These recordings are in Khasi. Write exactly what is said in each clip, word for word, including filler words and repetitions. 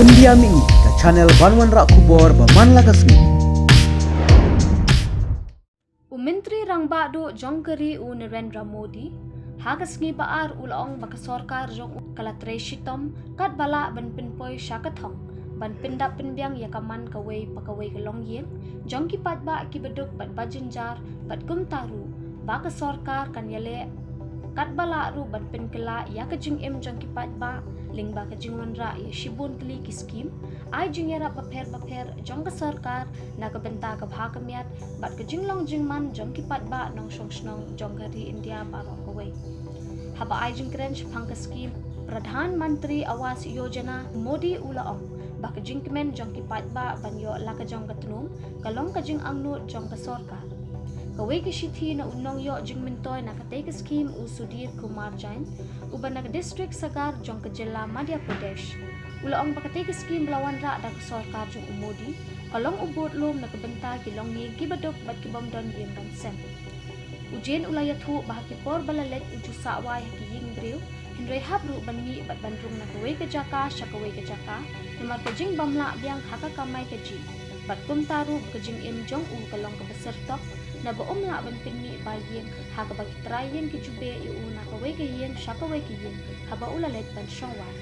India Mihngi, ka channel ban wanrah khubor ba man la ka sngi. U Myntri Rangbah Duh jong ka ri u Narendra Modi, ha ka sngi ba ar u la ong ba ka sorkar jong u ka la trei shitom katba lah ban pynpoi sha ka thong ban pyndap pynbiang ïa ka man kawei pa kawei ka longïing jong ki paidbah kiba duk bad ba jynjar, bad kumta ruh ba ka sorkar kan ïaleh katba lah ruh ban pynkylla ïa ka jingim jong ki paidbah lyngba ka jingwanrah ïa shibun tylli ki skhim ai jingïarap bapher bapher jong ka sorkar na ka bynta ka bha ka miat bad ka jinglong jingman jong ki paidbah nongshong shnong jong ka ri India baroh kawei. Haba ai jingkren shaphang ka skhim Pradhan Mantri Awas Yojana, Modi u la ong ba ka jingkmen jong ki paidbah ban ïoh la ka jong ka tnum ka long ka jingangnud jong ka sorkar. Kawei ka shithi na u nongïoh jingmyntoi na katei ka skhim u Sudhir Kumar Jain, uba na ka district Sagar jong ka jylla Madhya Pradesh, u la ong ba katei ka skhim ba la wanrah da ka sorkar jong u Modi ka long u budlum na ka bynta ki longïing kiba duk bad ki bym don ïing don sem. U Jain u la ïathuh ba ha ki por ba la leit u ju sah wai ha ki ïing briew, hynrei hap ruh ban mih bad ban rung na kawei ka jaka sha kawei ka jaka namar ka jingbym lah biang ha ka kamai kajih, bad kumta ruh ka jingim jong u ka long kaba syrtok naba um lah ban pynmih bai ïing ha kaba ki trai ïing ki ju beh ïa u na kawei ka ïing sha kawei ka ïing haba u la leit ban shong wai.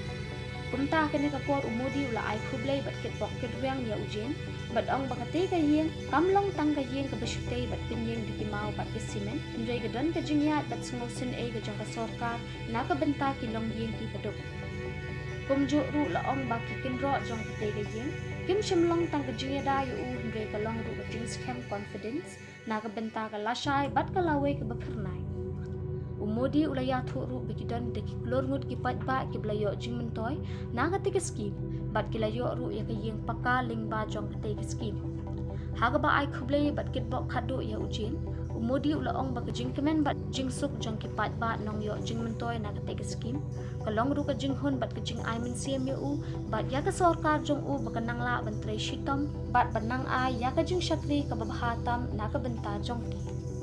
Kumta ha kane ka por u Modi u la ai khublei bad kitbok kitrwiang ïa u Jain bad ong ba katei ka ïing kam long tang ka ïing kaba shu tei bad pynïeng da ki maw bad ka cement, hynrei ka don ka jingïaid bad sngewsynei ka jong ka sorkar na ka bynta ki longïing kiba duk. Kumjuh ruh la ong ba ki kynroh jong katei ka ïing kim shym long tang ka jingïada ïa u, hynrei ka long ruh ka jingskhem, confidence, na ka bynta ka lashai bad ka lawei kaba phyrnai. U Modi u la ïathuh ruh ba ki don da ki klur ngut ki paidbah kiba la ïoh jingmyntoi na katei ka skhim bad ki la ïoh ruh ïa ka ïing paka lyngba jong katei ka skhim. Ha kaba ai khublei bad kitbok khatduh ïa u Jain, u Modi u la ong ba ka jingkmen bad jingsuk jong ki paidbah nongïoh jingmyntoi na katei ka skhim ka long ruh ka jinghun bad ka jingai mynsiem ïa u bad ïa ka sorkar jong u ba kan nang lah ban trei shitom bad ban nang ai ïa ka jingshakri kaba bha tam na ka bynta jong ki.